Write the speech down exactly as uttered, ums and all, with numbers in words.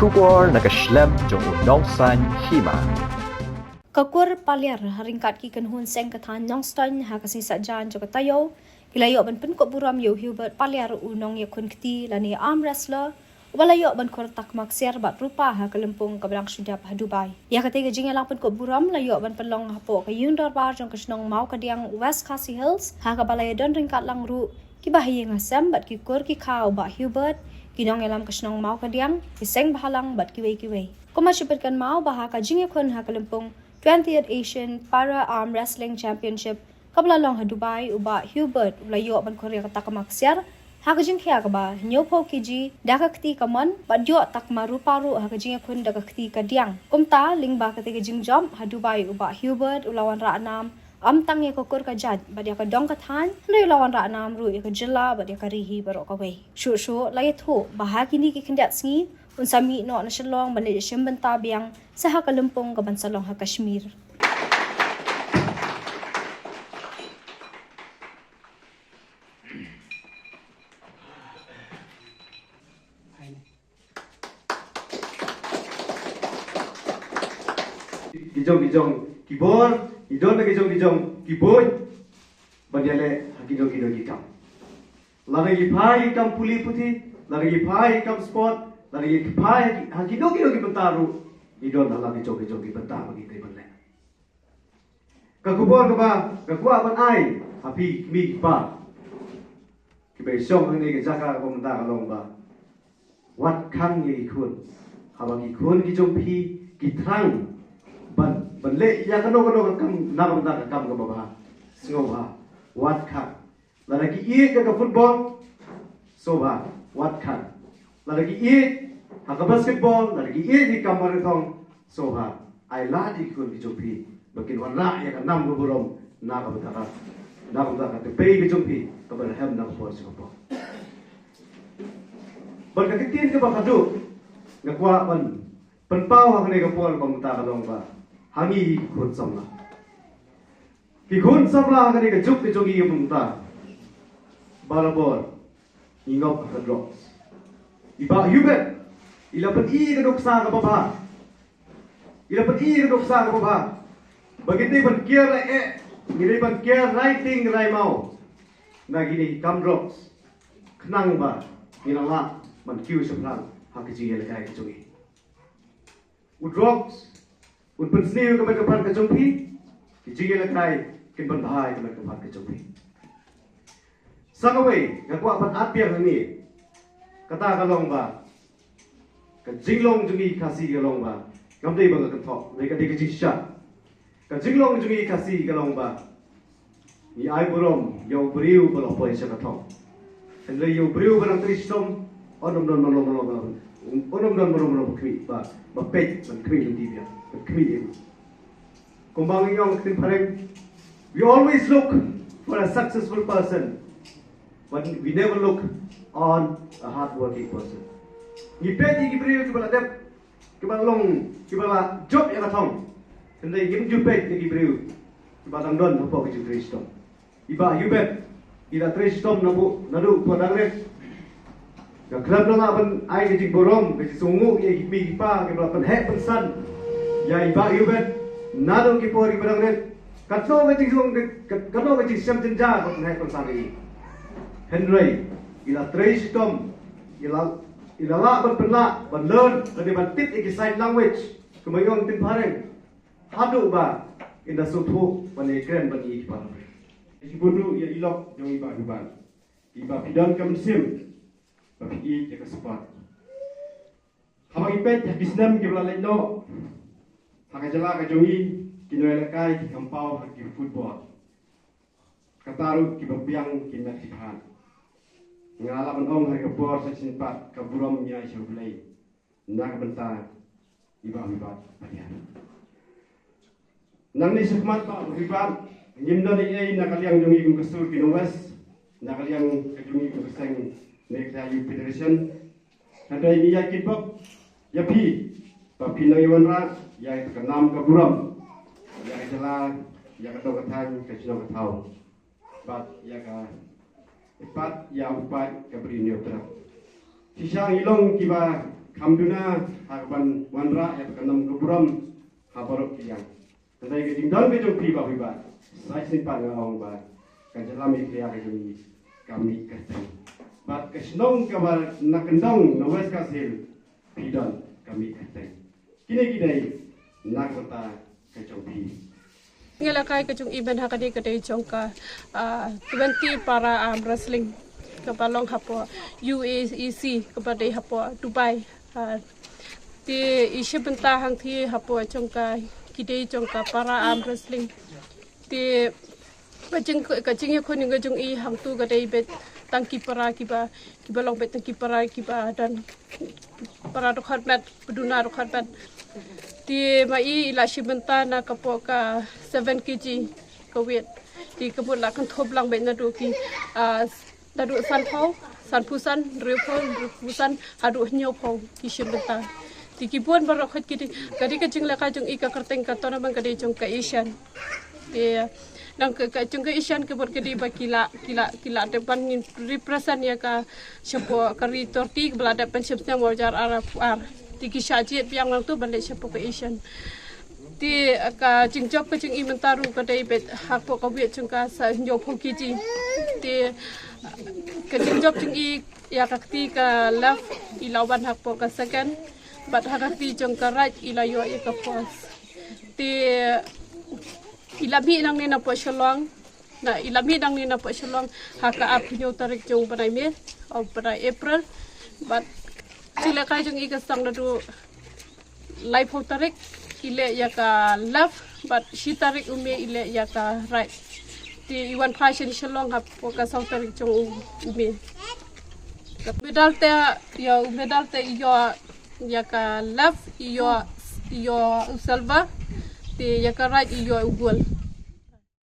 Khubor na ka shlem jong u nongsaiñ hima. Ka kur Paliar ha ryngkat ki kynhun seng ka thaiñ Nongstoiñ ha ka sngi Saitjaiñ jong ka taïew ki la ïoh ban pynkup burom ïa u Hubert Paliar u nongïakhun kti lane arm wrestler uba la ïoh ban khur takma ksiar bad rupa ha ka lympung kaba dang shu dep ha Dubai. Ïa katei ka jingïalang pynkup burom la ïoh ban pynlong hapoh ka ïing dorbar jong ka shnong Mawkadiang, West Khasi Hills, ha kaba la ïadon ryngkat lang ruh kiba ha ïing ha sem bad ki kur ki kha u Bah Hubert, ki nongïalam ka shnong Mawkadiang, ki seng bhalang bad kiwei kiwei. Kumba shu pynkynmaw ba ha ka jingïakhun ha ka lympung twentieth Asian Para Arm Wrestling Championship kaba la long ha Dubai, u Bah Hubert u la ïoh ban khur ïa ka takma ksiar ha ka jingkhia kaba hynñiewphew kg da ka kti kamon bad ïoh takma rupa ruh ha ka jingïakhun da ka kti kadiang. Kumta lyngba katei ka jingjop ha Dubai, u Bah Hubert u la wanrah nam ym tang ïa ka kur ka jait bad ïa ka dong ka thaiñ, hynrei u la wanrah nam ruh ïa ka jylla bad ïa ka ri hi baroh kawei. Shuh shuh la ïathuh ba ha kine ki khyndiat sngi un sa mih noh na Shillong ban leit shim bynta biang sa ha ka lympung kaban sa long ha Kashmir. Ki jong ki jong ki bor, ki don ki jong ki jong ki bor. Ban ïaleh ha ki jong ki jong ki kam. Lada ngi phai kam pule puthi, lada ngi phai kam sport, lada ngi phai ha ki, ha ki jong ki jong ki bynta ruh. Ngi don ha la ki jong ki jong ki bynta ba ngi dei ban leh. Ka khubor kaba nga kwah ban ai ha phi kmie ki kpa kiba shong hangne ka jaka kaba mynta ka long ba wat khang ïa ki khun. Haba ki khun ki jong phi ki thrang ban, ban leh ïa kano kano ka kam na ka bynta ka kam kaba bha, sngewbha wat khang. Lada ki ïeit ïa ka football, sngewbha wat khang. Lada ki ïeit ha ka basketball, lada ki ïeit ïa ka marathon, sngewbha ai lad ïa ki khun ki jong phi ba kin wanrah ïa ka nam ka burom na ka bynta ka, na ka bynta ka tpei ka jong phi kaba rhem na ka por sha ka por. Bad ka ktien kaba khadduh nga kwah ban pynpaw ha kane ka por kaba mynta ka long ba ha ngi hi ki khun samla. Ki khun samla ha kane ka juk ka jong ngi kaba mynta barabor ngi ngop ha ka drugs. I Bah Hubert i la pyni ka nuksa kaba bha. I la pyni ka nuksa kaba bha ba ngi dei ban kiar eh, ngi dei ban kiar rai tieng rai maw na kine ki kam drugs khnang ba ngin nang lah ban kiew shaphrang ha ka jingïalehkai ka jong ngi. U drugs un pynsniew ïa ka met ka phad ka jong phi, ki jingïalehkai kin pynbha ïa ka met ka phad ka jong phi. Sa kawei nga kwah ban ap biang hangne, kata ka long ba ka jinglong jong ngi Khasi ka long ba kam dei ba nga kynthoh, dei ka dei ka jingshisha. Ka jinglong jong ngi Khasi ka long ba ngi ai burom ïa u briew ba la poi sha ka thong. Hynrei ïa u briew ba dang trei shitom, un ym don mano mano ba, un ym don mano mano ba khmih, ba, ba peit ban khmih lynti biang, ban khmih ïa u. Kumba ngi ong ktien phareng, we always look for a successful person, but we never look on a hard working person. Ngi peit ïa ki briew kiba la dep, kiba long, kiba la jop ïa ka thong. Hynrei ngim ju peit ïa ki briew kiba dang don hapoh ka jingtrei shitom. I Bah Hubert i la trei shitom naduh, naduh por dang rit. Nga khlem da lah ban ai ka jingburom, ka jingsngewnguh ïa ki kmie ki kpa kiba la pynheh pynsan ïa i Bah Hubert naduh ki por kiba dang rit. Katno ka jingsngew, kat-, katno ka jingshem jynjar ba pynheh pynsan ïa i. Hynrei i la trei shitom, i la, i la lah ban pynlah, ban learn, lane ban tip ïa ki sign language, kumba ngi ong ktien phareng. Haduh ba in da sngewthuh ban ïakren bad ngi ki para briew. Ïa ki bun ruh ïa i lok jong i Bah Hubert, i Bah, phi don ka mynsiem ba phi ïeit ïa ka sport. Haba ngi peit ha ki snem kiba la leit noh ha ka jylla ka jong ngi, ki nongïalehkai ki kham paw ha ki football. Kata ruh kiba biang ki met ki phad. Nga lah ban ong ha ka por sa shisien pat ka burom ngi ai sha U Blei na ka bynta i Bah Hubert Paliar. Nangne shakhmat Bah Hubert, ngim don ei ei na ka liang jong ngi kum ka sur ki nong West, na ka liang ka jong ngi kum ka seng ne ka Youth Federation. Hynrei ngi ïai kynpop ïa phi ba phin nang ïa wanrah ïa ka nam ka burom ïa ka jylla, ïa ka dong ka thaiñ, ka shnong ka thaw. Bad ïa ka, bad ïa u paid ka Bri Hynñiewtrep. Shisha ngi long kiba Kham duna ha kaban wanrah ïa ka nam ka burom ha baroh ki liang. Hynrei ka jingdon ka jong phi Bah Hoi Bah, sa shisien pat nga ong ba ka jylla Meghalaya ka jong ngi ka mih kyrteng. Bad ka shnong kaba na kyndong na West Khasi Hills phi don ka mih kyrteng. Kine ki dei na ka bynta ka jong phi. Ngi la kai ka jong i ban ha ka dei ka dei jong ka, ah, twenty para arm wrestling kaba long hapoh U A E C kaba dei hapoh Dubai. Ah, te i shim bynta hangtei hapoh jong ka ki dei jong ka para arm wrestling. Te ka jing ka jingïakhun ka jong i hangtu ka dei beit tang ki para kiba kiba long beit tang ki para kiba don para dkhot met, ba duna dkhot met. Te ma i i la shim bynta na ka poh ka seven K G ka weight. Te ka mut la kynthup lang beit naduh ki, ah, naduh sanphew, sanphew san, hynriewphew, hynriewphew san, haduh hynñiewphew ki shim bynta. Te ki bun baroh khoit ki dei, ka dei ka jingleh ka jong i ka kyrteng ka tournament ka dei jong ka Asian. Te nang ka, ka jong ka Asian ka bun ka dei ba ki la, ki la, ki la dep ban represent ïa ka shapoh ka ri Turkey ba la dep ban shim snem ar hajar arphew ar. Te ki shah jied biang nangtu ban leit shapoh ka Asian. Te ka jingjop ka jong i mynta ruh ka dei beit hapoh ka weight jong ka sa hynñiewphew K G. Te ka jingjop jong i ïa ka kti ka left i la wan hapoh ka second. Bad ha ka kti jong ka right i la ïoh ïa ka first. Te i la mih nangne napoh Shillong. Na i la mih nangne napoh Shillong ha ka arphew hynñiew tarik jong u bnai May, u bnai April. Bad jingleh kai jong i ka sdang naduh laiphew tarik i leh ïa ka left bad shi tarik u May i leh ïa ka right. Te i wan phai sha Shillong hapoh ka saw tarik jong u, u May. Ka medal te ïa u medal te i ïoh ïa ka left i ïoh, i ïoh u silver. Te ïa ka right i ïoh u gold.